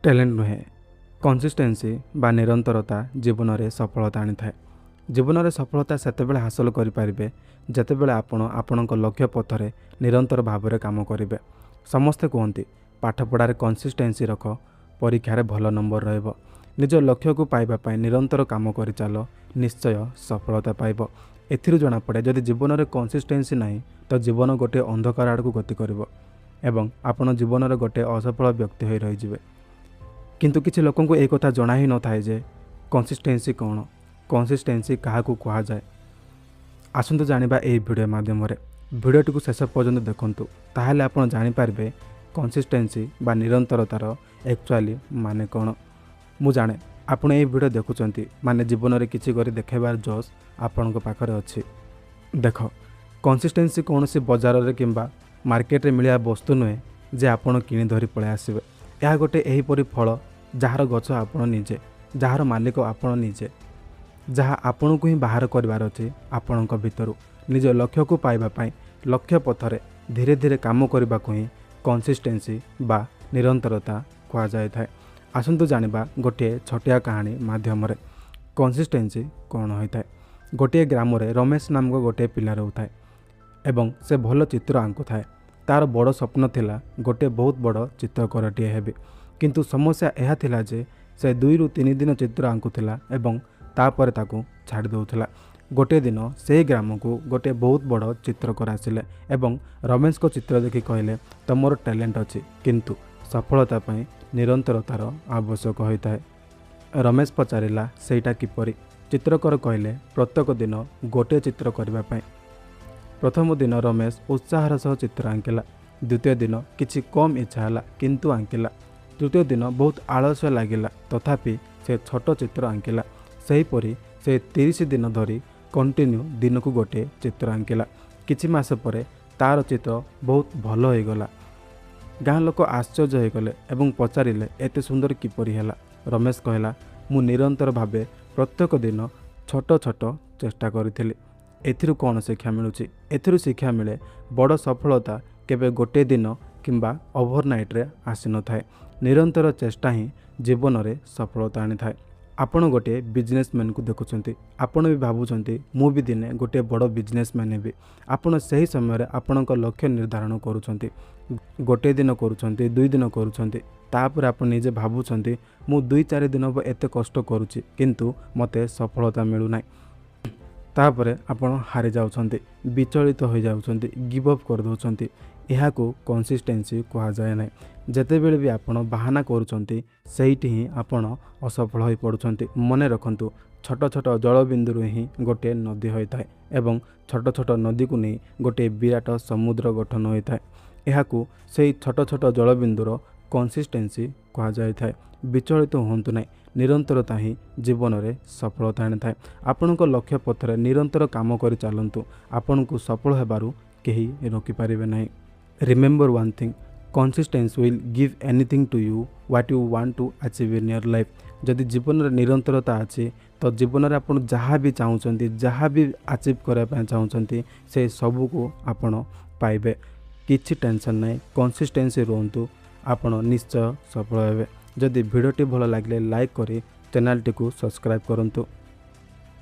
Talent ନୁହେଁ, consistency ବା ନିରନ୍ତରତା ଜୀବନରେ ସଫଳତା ଆଣିଥାଏ। ଜୀବନରେ ସଫଳତା ସେତେବେଳେ ହାସଲ କରିପାରିବେ, ଯେତେବେଳେ ଆପଣ ଆପଣଙ୍କ ଲକ୍ଷ୍ୟ ପଥରେ ନିରନ୍ତର ଭାବରେ କାମ କରିବେ। ସମସ୍ତେ କୁହନ୍ତି, ପାଠପଢ଼ାରେ କନସିଷ୍ଟେନ୍ସି ରଖ, ପରୀକ୍ଷାରେ ଭଲ ନମ୍ବର ରହିବ। ନିଜ ଲକ୍ଷ୍ୟକୁ ପାଇବା ପାଇଁ ନିରନ୍ତର କାମ କରିଚାଲ, ନିଶ୍ଚୟ ସଫଳତା ପାଇବ। ଏଥିରୁ ଜଣାପଡ଼େ, ଯଦି ଜୀବନରେ କନସିଷ୍ଟେନ୍ସି ନାହିଁ ତ ଜୀବନ ଗୋଟିଏ ଅନ୍ଧକାର ଆଡ଼କୁ ଗତି କରିବ ଏବଂ ଆପଣ ଜୀବନରେ ଗୋଟିଏ ଅସଫଳ ବ୍ୟକ୍ତି ହୋଇ ରହିଯିବେ। କିନ୍ତୁ କିଛି ଲୋକଙ୍କୁ ଏ କଥା ଜଣା ହିଁ ନଥାଏ ଯେ କନସିଷ୍ଟେନ୍ସି କ'ଣ, କନସିଷ୍ଟେନ୍ସି କାହାକୁ କୁହାଯାଏ। ଆସନ୍ତୁ ଜାଣିବା ଏହି ଭିଡ଼ିଓ ମାଧ୍ୟମରେ। ଭିଡ଼ିଓଟିକୁ ଶେଷ ପର୍ଯ୍ୟନ୍ତ ଦେଖନ୍ତୁ, ତାହେଲେ ଆପଣ ଜାଣିପାରିବେ କନସିଷ୍ଟେନ୍ସି ବା ନିରନ୍ତରତାର ଆକ୍ଚୁଆଲି ମାନେ କ'ଣ। ମୁଁ ଜାଣେ ଆପଣ ଏହି ଭିଡ଼ିଓ ଦେଖୁଛନ୍ତି ମାନେ ଜୀବନରେ କିଛି କରି ଦେଖାଇବାର ଜୋସ୍ ଆପଣଙ୍କ ପାଖରେ ଅଛି। ଦେଖ, କନସିଷ୍ଟେନ୍ସି କୌଣସି ବଜାରରେ କିମ୍ବା ମାର୍କେଟରେ ମିଳିବା ବସ୍ତୁ ନୁହେଁ ଯେ ଆପଣ କିଣି ଧରି ପଳାଇ ଆସିବେ। ଏହା ଗୋଟେ ଏହିପରି ଫଳ ଯାହାର ଗଛ ଆପଣ ନିଜେ, ଯାହାର ମାଲିକ ଆପଣ ନିଜେ, ଯାହା ଆପଣଙ୍କୁ ହିଁ ବାହାର କରିବାର ଅଛି ଆପଣଙ୍କ ଭିତରୁ। ନିଜ ଲକ୍ଷ୍ୟକୁ ପାଇବା ପାଇଁ ଲକ୍ଷ୍ୟ ପଥରେ ଧୀରେ ଧୀରେ କାମ କରିବାକୁ ହିଁ କନସିଷ୍ଟେନ୍ସି ବା ନିରନ୍ତରତା କୁହାଯାଇଥାଏ। ଆସନ୍ତୁ ଜାଣିବା ଗୋଟିଏ ଛୋଟିଆ କାହାଣୀ ମାଧ୍ୟମରେ କନସିଷ୍ଟେନ୍ସି କ'ଣ ହୋଇଥାଏ। ଗୋଟିଏ ଗ୍ରାମରେ ରମେଶ ନାମକ ଗୋଟିଏ ପିଲା ରହୁଥାଏ ଏବଂ ସେ ଭଲ ଚିତ୍ର ଆଙ୍କୁଥାଏ। ତା'ର ବଡ଼ ସ୍ୱପ୍ନ ଥିଲା ଗୋଟିଏ ବହୁତ ବଡ଼ ଚିତ୍ରକରଟିଏ ହେବି। କିନ୍ତୁ ସମସ୍ୟା ଏହା ଥିଲା ଯେ ସେ 2ରୁ 3 ଦିନ ଚିତ୍ର ଆଙ୍କୁଥିଲା ଏବଂ ତାପରେ ତାକୁ ଛାଡ଼ି ଦେଉଥିଲା। ଗୋଟିଏ ଦିନ ସେହି ଗ୍ରାମକୁ ଗୋଟିଏ ବହୁତ ବଡ଼ ଚିତ୍ରକର ଆସିଲେ ଏବଂ ରମେଶଙ୍କ ଚିତ୍ର ଦେଖି କହିଲେ, ତୁମର ଟ୍ୟାଲେଣ୍ଟ ଅଛି, କିନ୍ତୁ ସଫଳତା ପାଇଁ ନିରନ୍ତରତାର ଆବଶ୍ୟକ ହୋଇଥାଏ। ରମେଶ ପଚାରିଲା, ସେଇଟା କିପରି? ଚିତ୍ରକର କହିଲେ, ପ୍ରତ୍ୟେକ ଦିନ ଗୋଟିଏ ଚିତ୍ର କରିବା ପାଇଁ। ପ୍ରଥମ ଦିନ ରମେଶ ଉତ୍ସାହର ସହ ଚିତ୍ର ଆଙ୍କିଲା। ଦ୍ୱିତୀୟ ଦିନ କିଛି କମ୍ ଇଚ୍ଛା ହେଲା, କିନ୍ତୁ ଆଙ୍କିଲା। ତୃତୀୟ ଦିନ ବହୁତ ଆଳସ୍ୟ ଲାଗିଲା, ତଥାପି ସେ ଛୋଟ ଚିତ୍ର ଆଙ୍କିଲା। ସେହିପରି ସେ 30 ଦିନ ଧରି କଣ୍ଟିନ୍ୟୁ ଦିନକୁ ଗୋଟିଏ ଚିତ୍ର ଆଙ୍କିଲା। କିଛି ମାସ ପରେ ତା'ର ଚିତ୍ର ବହୁତ ଭଲ ହୋଇଗଲା। ଗାଁ ଲୋକ ଆଶ୍ଚର୍ଯ୍ୟ ହୋଇଗଲେ ଏବଂ ପଚାରିଲେ, ଏତେ ସୁନ୍ଦର କିପରି ହେଲା? ରମେଶ କହିଲା, ମୁଁ ନିରନ୍ତର ଭାବେ ପ୍ରତ୍ୟେକ ଦିନ ଛୋଟ ଛୋଟ ଚେଷ୍ଟା କରିଥିଲି। ଏଥିରୁ କ'ଣ ଶିକ୍ଷା ମିଳୁଛି? ଏଥିରୁ ଶିକ୍ଷା ମିଳେ, ବଡ଼ ସଫଳତା କେବେ ଗୋଟିଏ ଦିନ କିମ୍ବା ଓଭରନାଇଟ୍ରେ ଆସିନଥାଏ। ନିରନ୍ତର ଚେଷ୍ଟା ହିଁ ଜୀବନରେ ସଫଳତା ଆଣିଥାଏ। ଆପଣ ଗୋଟିଏ ବିଜନେସମ୍ୟାନ୍କୁ ଦେଖୁଛନ୍ତି, ଆପଣ ବି ଭାବୁଛନ୍ତି ମୁଁ ବି ଦିନେ ଗୋଟିଏ ବଡ଼ ବିଜନେସମ୍ୟାନ୍ ହେବି। ଆପଣ ସେହି ସମୟରେ ଆପଣଙ୍କ ଲକ୍ଷ୍ୟ ନିର୍ଦ୍ଧାରଣ କରୁଛନ୍ତି। ଗୋଟିଏ ଦିନ କରୁଛନ୍ତି, 2 ଦିନ କରୁଛନ୍ତି, ତାପରେ ଆପଣ ନିଜେ ଭାବୁଛନ୍ତି ମୁଁ 2-4 ଦିନ ହେବ ଏତେ କଷ୍ଟ କରୁଛି, କିନ୍ତୁ ମୋତେ ସଫଳତା ମିଳୁନାହିଁ। ତାପରେ ଆପଣ ହାରି ଯାଉଛନ୍ତି, ବିଚଳିତ ହୋଇଯାଉଛନ୍ତି, ଗିଭ୍ ଅପ୍ କରିଦେଉଛନ୍ତି। ଏହାକୁ କନସିଷ୍ଟେନ୍ସି କୁହାଯାଏ ନାହିଁ। ଯେତେବେଳେ ବି ଆପଣ ବାହାନା କରୁଛନ୍ତି, ସେଇଠି ହିଁ ଆପଣ ଅସଫଳ ହୋଇପଡ଼ୁଛନ୍ତି। ମନେ ରଖନ୍ତୁ, ଛୋଟ ଛୋଟ ଜଳବିନ୍ଦୁରୁ ହିଁ ଗୋଟିଏ ନଦୀ ହୋଇଥାଏ ଏବଂ ଛୋଟ ଛୋଟ ନଦୀକୁ ନେଇ ଗୋଟିଏ ବିରାଟ ସମୁଦ୍ର ଗଠନ ହୋଇଥାଏ। ଏହାକୁ ସେଇ ଛୋଟ ଛୋଟ ଜଳବିନ୍ଦୁର କନସିଷ୍ଟେନ୍ସି କୁହାଯାଇଥାଏ। ବିଚଳିତ ହୁଅନ୍ତୁ ନାହିଁ, ନିରନ୍ତରତା ହିଁ ଜୀବନରେ ସଫଳତା ଆଣିଥାଏ। ଆପଣଙ୍କ ଲକ୍ଷ୍ୟ ପଥରେ ନିରନ୍ତର କାମ କରି ଚାଲନ୍ତୁ, ଆପଣଙ୍କୁ ସଫଳ ହେବାରୁ କେହି ରୋକିପାରିବେ ନାହିଁ। Remember one thing, consistency will give anything to you what you want to achieve in your life. ଯଦି ଜୀବନରେ ନିରନ୍ତରତା ଅଛି ତ ଜୀବନରେ ଆପଣ ଯାହା ବି ଚାହୁଁଛନ୍ତି, ଯାହା ବି ଆଚିଭ୍ କରିବା ପାଇଁ ଚାହୁଁଛନ୍ତି, ସେ ସବୁକୁ ଆପଣ ପାଇବେ। କିଛି ଟେନସନ୍ ନାହିଁ, କନସିଷ୍ଟେନ୍ସି ରୁହନ୍ତୁ, ଆପଣ ନିଶ୍ଚୟ ସଫଳ ହେବେ। ଯଦି ଭିଡ଼ିଓଟି ଭଲ ଲାଗିଲେ ଲାଇକ୍ କରି ଚ୍ୟାନେଲଟିକୁ ସବସ୍କ୍ରାଇବ୍ କରନ୍ତୁ।